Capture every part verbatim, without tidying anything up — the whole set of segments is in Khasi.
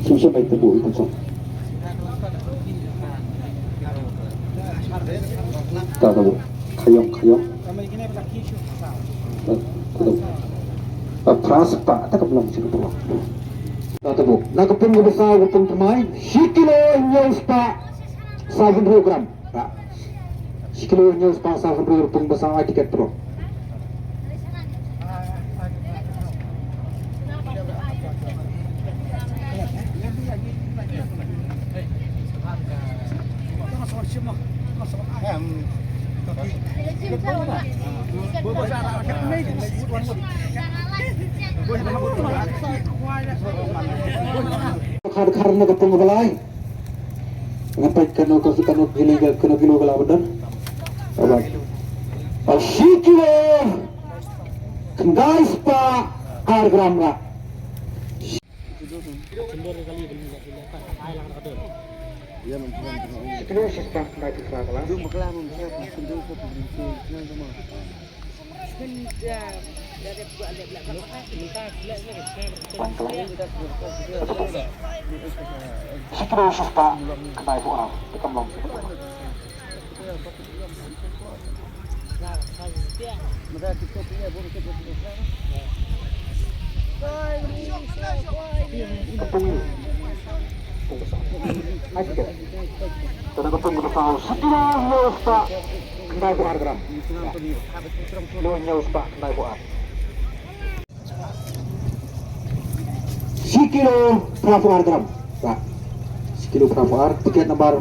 Sum sum bai tebu ita sum. Ta tebu. Khayong khayong. Ta tebu. Pras pa ta ka belum sum tebu. Ta tebu. Na ka pung ka basa ka pung pemai. Shi kilo hynñiew spah saw hynriew gram. Shi kilo hynñiew spah saw hynriew ruh pung basa ai tiket pro. Khar khar na ka pung balai. Nga peit kano ka, kano kilo ka, kano kilo ka la ban don. Alright. Shi kilo khyndai spah ar gram nga. Kilo shi spah khyndai spah ar gram. Wan kali. Shi kilo shi spah khyndai phew ar. Te kam long. Ka pung. Ai, ka pung. Ka pung. Shi kilo shi spah khyndai phew ar gram. Kilo hynñiew spah khyndai phew ar. Shi kilo phra phew ar gram. Ba. Shi kilo phra phew ar, tiket number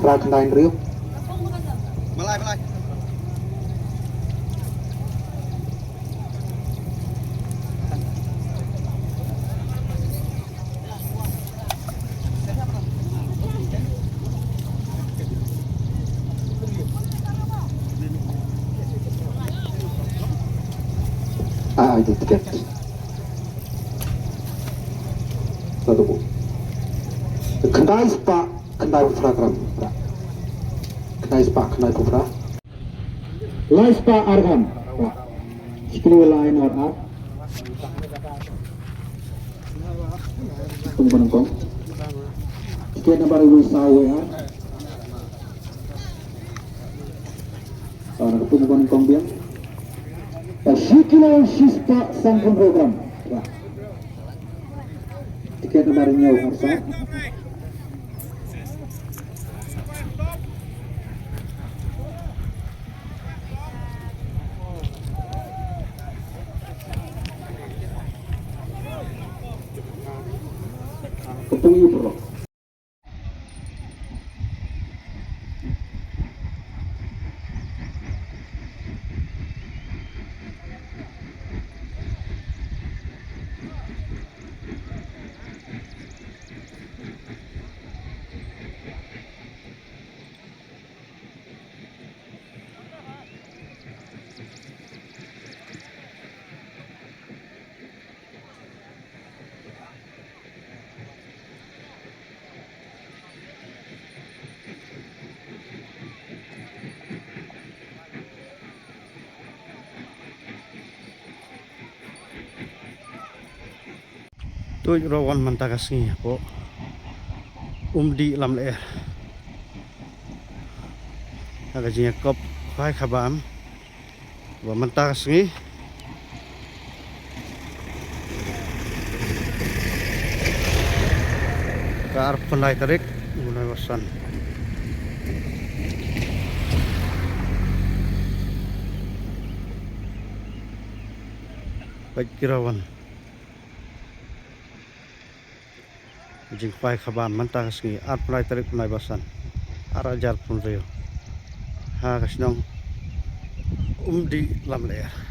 phra khyndai hynriew. Balai, balai. Ah, ito tiket. Satu bu. Khyndai spah khyndai phew phra gram. Khyndai spah khyndai phew phra. Lai spah ar gram. Shi kilo lai nor ar. Tung ba nyngkong. Tiket number u saw wei ar. Ar tung ba nyngkong biang. Shi kilo shi spah san phew hynriew gram. Tiket number hynñiew ar saw. Ka pung ïa u paralok. Tuid ruh wan mynta ka sngi hapoh Umdih Lamler ha ka jingïakop khwai khabam ba mynta ka sngi. Ka arphew lai tarik u bnai ba san. Peit ki ra wan. Jingkhwai khabam mynta ka sngi arphew lai tarik bnai ba san, ar hajar arphew hynriew, ha ka shnong Umdih Lamler.